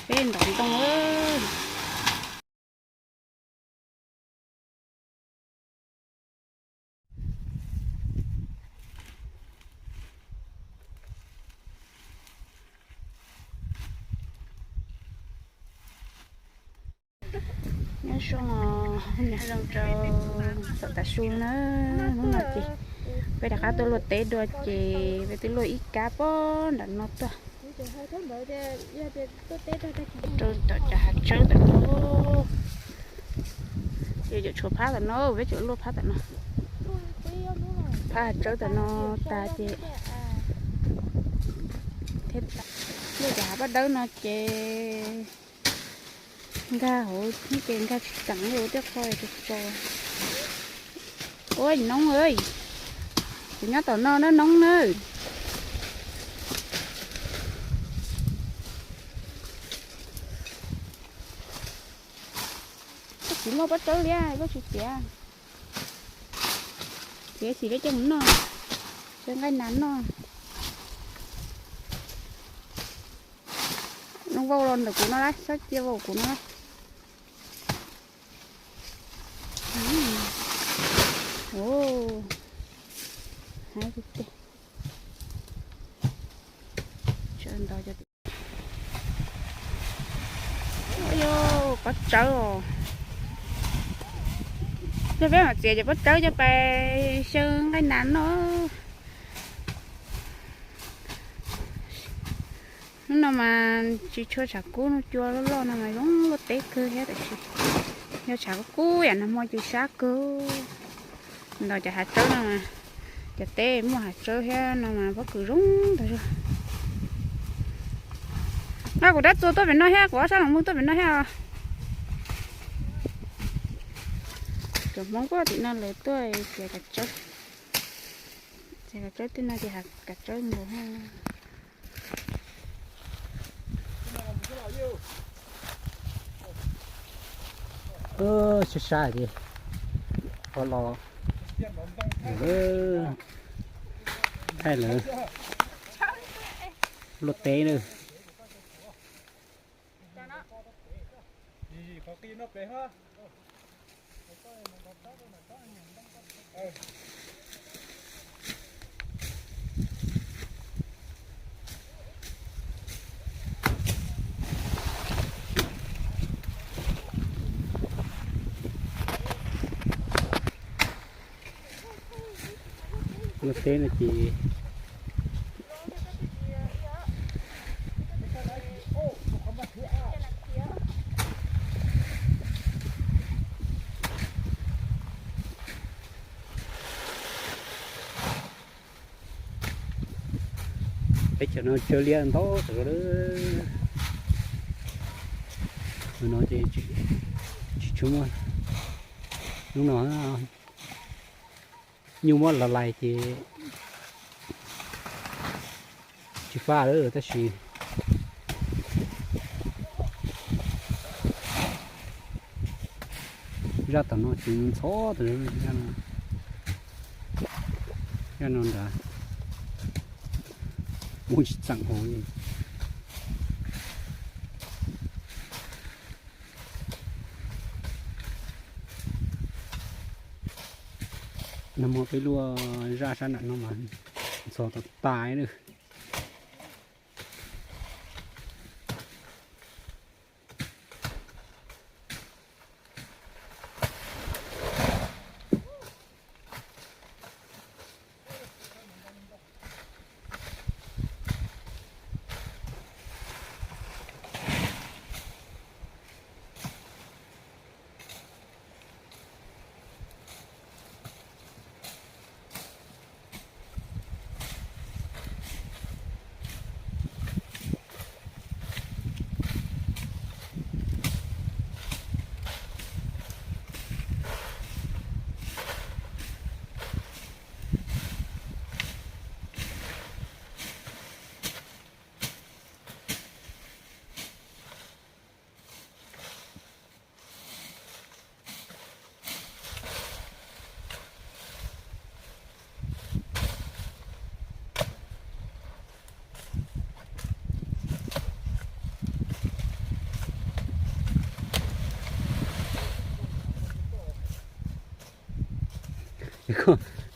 Peb nram ntoo. Nyob zoo, nyob zoo rau thaum tav su na. Hnub no ces peb rov qab tuaj luaj teb dua ces peb twb luaj ib kab pem nram no tuaj. Rau tom cov hav tsawb tom no. Ces cov tshuav phab tom no, peb cov luaj phab tom no. Phab hav tsawb tom no tas ces thiab. Luaj cov hav paj dawb no ces nkag hauv ces nkag tsis teem li ua tej qho tso tso. Ua noob, kuv nyob tom no na, noob na. Koj tsis muaj pob tsawb li, koj tsis txiav? Txiav xim li coj mus noj, coj nqaij nas noj. Noj vau los ntawm kuv no lawm, sab cia vau kuv no lawm. Pob tsawb os. Yog peb mam txiav cov pob tsawb coj pais xyaw nqaij nas noj. Hnub no mas tsis tshua tshav kub, hnub cua loj loj no mas zoo luaj teb kawg thiab, tab sis yog tshav kub kub yam nag hmo ces sab kawg. Ntaus cov hav tsawb no, cov teb muaj hav tsawb thiab no mas pob kws zoo ntag. Nqa kuv rab txuas tuaj pem no thiab, kuv ob sab los muag tuaj pem no thiab os. Cov Hmoob tuaj tim no lawv tuaj txiav kav tsawb. Txiav kav tsawb tej no ces kav tsawb nkaus. Sab sab ces ho los thaij lawv luaj teb na. Luaj teb no ces peb chaws no tsawb liab ntau tas zog lawm. Hnub no ces tsis tshua muaj, hnub no nyuj muab los lais ces tsis faj lawm tab sis zaj tom no ces ntxhov tas zog, zaj no ntag, muaj tsis txeem hauv li. Nag hmo peb luaj zaj sab nram no mas ntxhov tas tas li.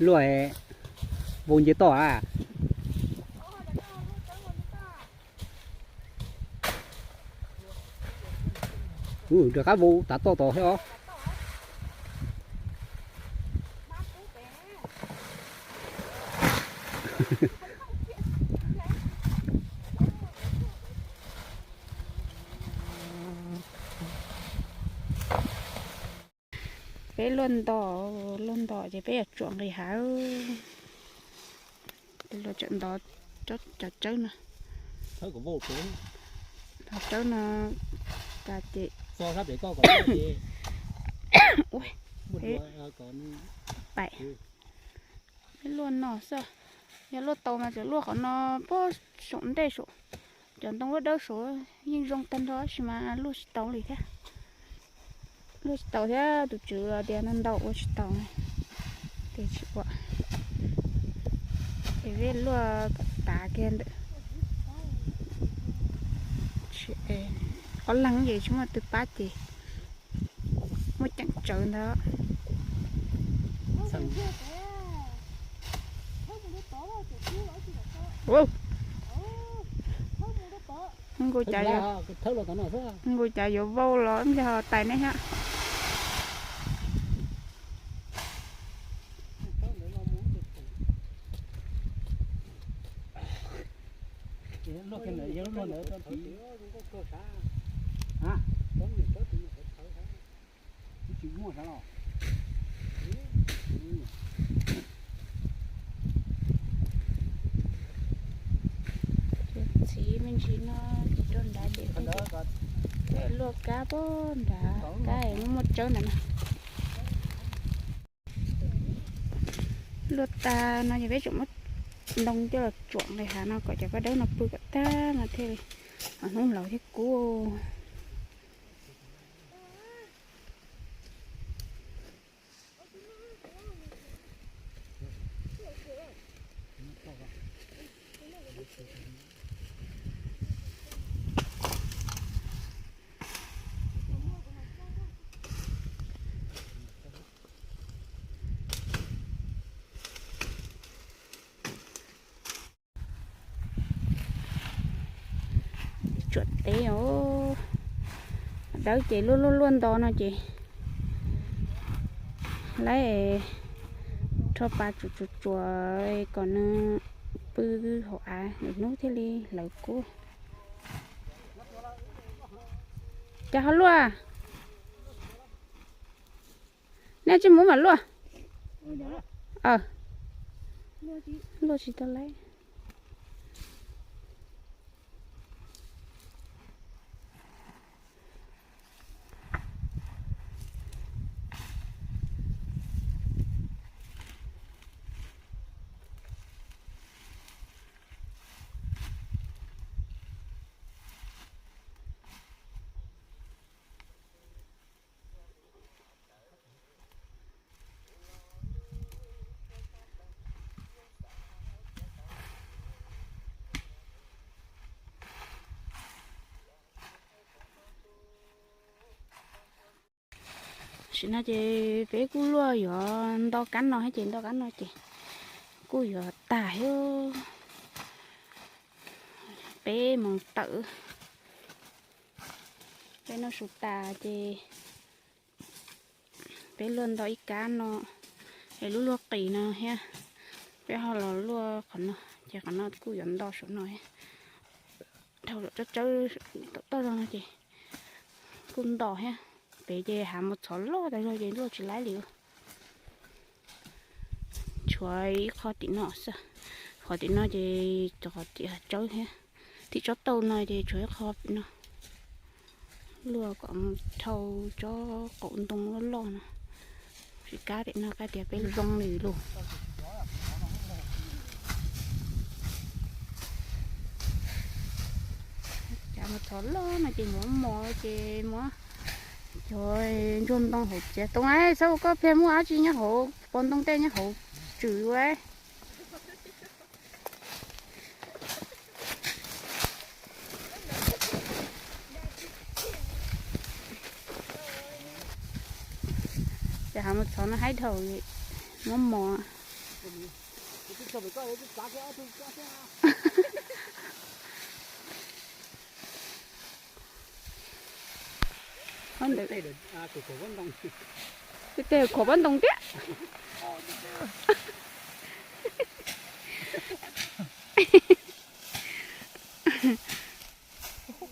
Luaj, vau nce toj a. Rov qab vau tav toj tod thiab os. Peb luaj nto, luaj nto ces peb yuav tsuam nqis hav. Luaj tseem ntov cov tsawb no. Cov tsawb no tas ces peb luaj no xwb. Yog luaj tau mas txawm luaj qhov no puag saum ntej saum, cov ntoo dawb dawb saud yeej zoo tag nrho tab sis mas luaj tsis tau li thiab. Luaj tsis tau thiab, tus tswv tias ntau ntau ua tsis tau ces tsis ua. Es peb luaj kom tav kiag ntawm ob leeg ces tsis muaj twg pab ces muaj ceem tsawv ntag. Nkuj cas, nkuj cas yuav vau los yog tais ne thiab. Txiv me ntsis no ces rau nrad ces luaj kab puag nrad, kab muaj tsawb ntawd na. Luaj tag no ces peb tseem muab ntoo coj los tsuam nqis hav no kom cov kab dawb no pw kom tag no thiaj li hnub laus thiab kub. Tsuam teb os, dawb ces luaj luaj luaj nto no ces laib rho pas tsuam tsuam tsuam kom nws pw hauv av lwm hnub thiaj li hlawv kub. Cas ho luaj? Nej tsis mus mam luaj. Luaj tsis tau laib. Tam sim no ces peb kuj luaj yuav nto kab no thiab ces nto kab no ces kuj yuav tag thiab. Peb moos tawm, peb noj su tas ces peb luaj nto ib kab no, es lub luaj qis no thiab, peb ho los luaj qhov no, ces qhov no kuj yuav nto saum no thiab. Dhau los tsob tsawb tom toj no ces kuj nto thiab. Pem ces hav mus txhov loj tas zog ces luaj tsis laib li. Tshuav ib qho tim no xwb, qhov tim no ces cov qhov tim hav tsawb thiab, tim tsob tauj no ces tshuav ib qho tim no. Luaj kom mus dhau tsob qaum ntoo loj loj no. Tsis kab tim no kab tias peb zoo li lus. Cas mus txhov loj no ces mus mos ces mus cov ntsuag ntoo hauv txiav too. Xav ua koj pliag muaj dab tsi nyob hauv, pos ntoo tej nyob hauv tswm ua. Ces hav mus txhov no haib dhau li. Muab mos. Tej khuam pob ntoo thiab.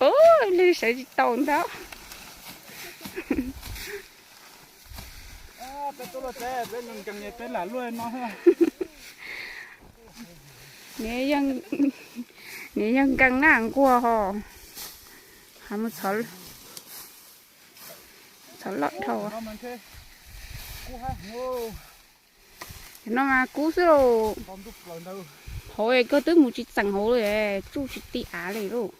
Ub, lwg sawv tsis tau ntag. Niam yog nkees na nquag ho. Ho mus txhov loj dhau. Cov no mas kub xwb lauj. Hauv koj twb mus tsis txeem hauv li, tsuj tsis ti av li lauj.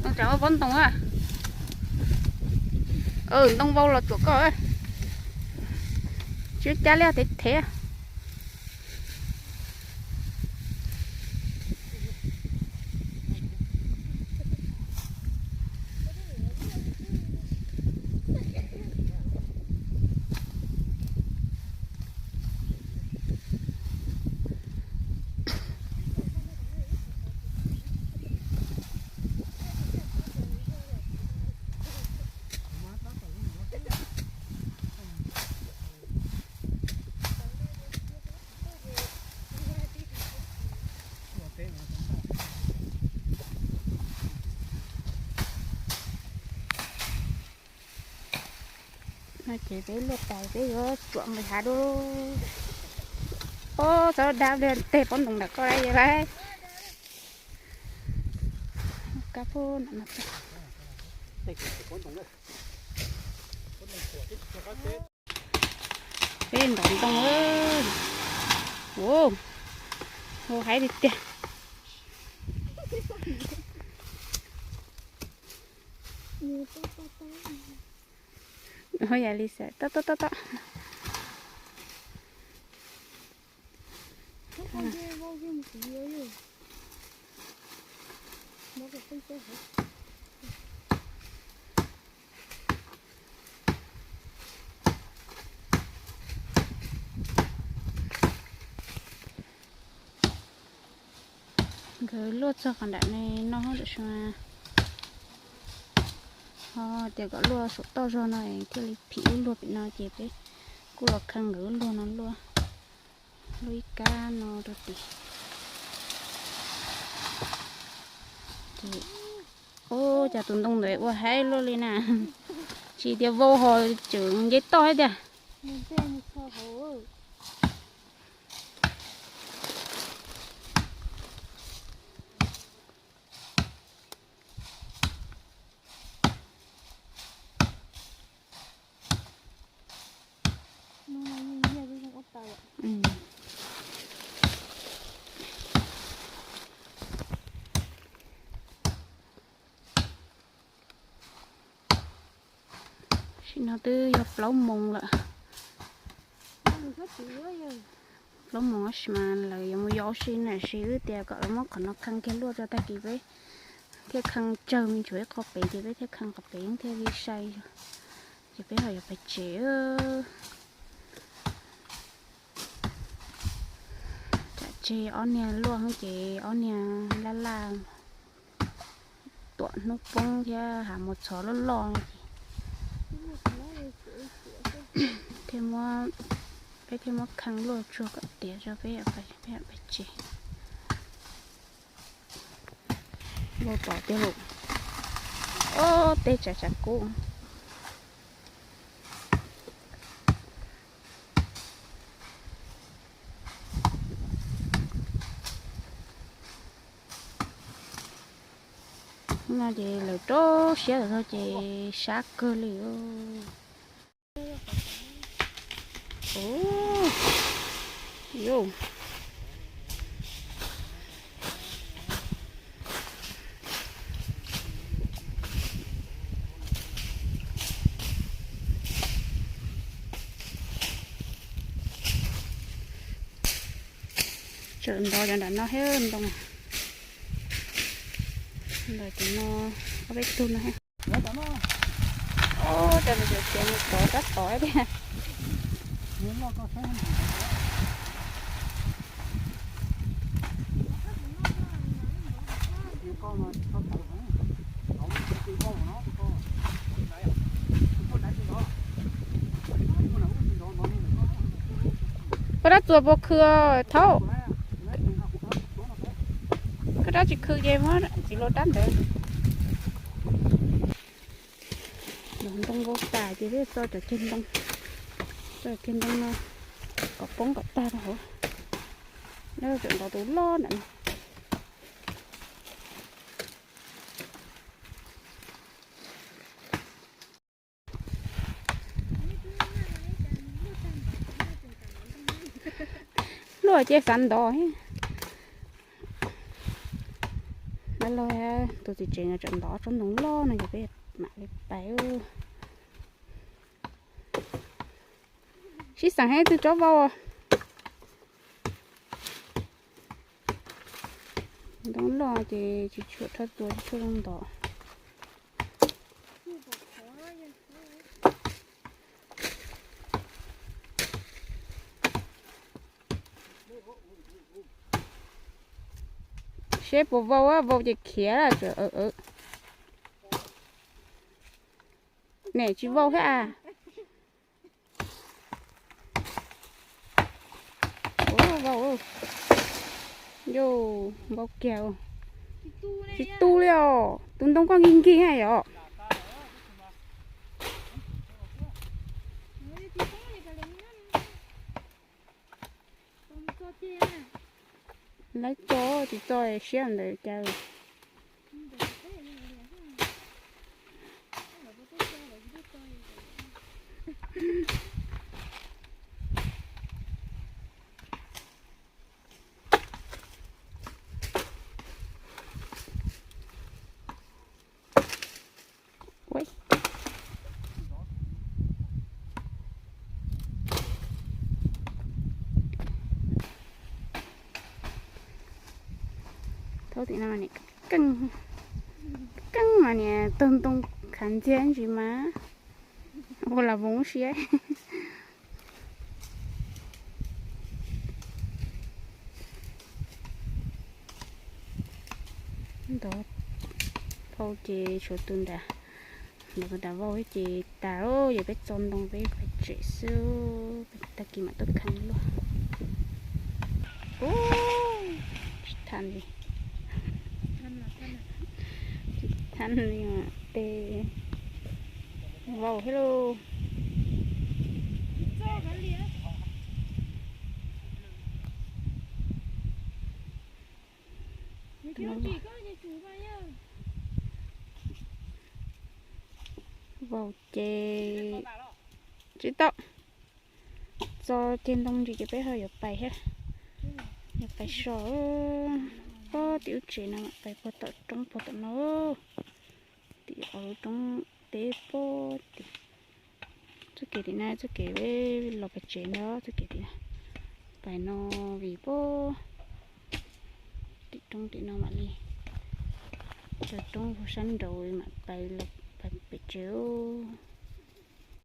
Ntoo tsam pob ntoo a. Ntoo vau los tsuam koj. Tsis cab liaj thev thev. No ces peb luaj tais peb yuav tsuam nqis hav dua. Ob, txhob dab li tej pob ntoo ntawm koj li lawm. Kab pub no. Peb ntov ntoo. Ua, hu haib tiag tiag. Hu yam li xav tob tob tob tob. Nkawd luaj txog qhov nram no, no hauv tam sim no. Ho tias kom luaj saum toj zog no thiaj li phim wb luag pem no ces peb kuj los kheej nkawd wb luag no luaj. Luaj ib kab no rau tim. Ces, ub, cas tus ntoo ntawd ua haib luaj li na. Tsis tias vau ho tseem nce toj thiab tiag. Sim no twb yog plaub moos lawm. Plaub moos tab sis mas lawv yuav mus yos ua si na, sis wb tias kom lawv muab qhov no kheej kiag luaj tso, tag kis peb thiaj kheej tsawg me ntsis ib qho pem ces peb thiaj kheej qhov pem thiaj li sai. Ces peb ho yuav pais tsev. Tsam tseg ob niag luaj ces ob niag laj laj tuam hnub poob thiab hav mus txhov loj loj no ces peb thiaj muab kheej luaj tsuag kom tiav tso peb, peb pais tsev. Vau tom tiag lauj. Ob, teb tsam tsam kub. No ces lawv rau siab lawm no ces sab kawg li. Tseem ntov cov nram no thiab ntoo. Ntov cov no, ob peb tug no thiab. Ub, cov no tseem khiav mus tod sab tod thiab. Koj rab txuas puas khw thaub? Koj rab tsis khw ces muab txiv hluas rab ntawd. Los ntoo vau tas ces peb txo cov ceg ntoo, txo cov ceg ntoo no kom poob kom tag rau hauv. Nyob tseem ntov tus loj ntawm no. Luaj ces xav ntov. Lawv los tus txiv tsev no tseem ntov tsob ntoo loj no ces peb mam li pais. Sib xeem thiab twg tsob vau. Ntoo loj ces tsis tshua rho tua, tsis tshua zoo ntov. Seb puas vau, vau ces khiav. Nem tsis vau thiab a. Vau, yus vau kiag. Tsis tu li os, tus ntoo koj nkig nkig na yom. Lawv tso tsis tso siab ntawd cas. Thaub tim no keej, keej mas niam tug ntoo khav ntxiag ntsis mas ua los voos siab. Ntov phau ces tshuav tus nram, ntov tus nram vau ces tas lawm, yog peb txo ntoo peb pais tsev xwb, tag kis mam tuaj kheev luaj. Tsis tham li, tsis tham li, tes vau thiab lauj. Vau ces tsis tau txo ceg ntoo ntsis ces peb ho yuav pais thiab, yuav pais so. Pob tim lub tsev no mam pais puag tom roob puag tom no, tim ob lub roob teb pob tim. Txoj kev tim na, txoj kev los pem tsev ntag, txoj kev tim na. Pais no vim pob tim roob tim no mam li, cov roob puag sab nraud mam pais, pais pem tsev.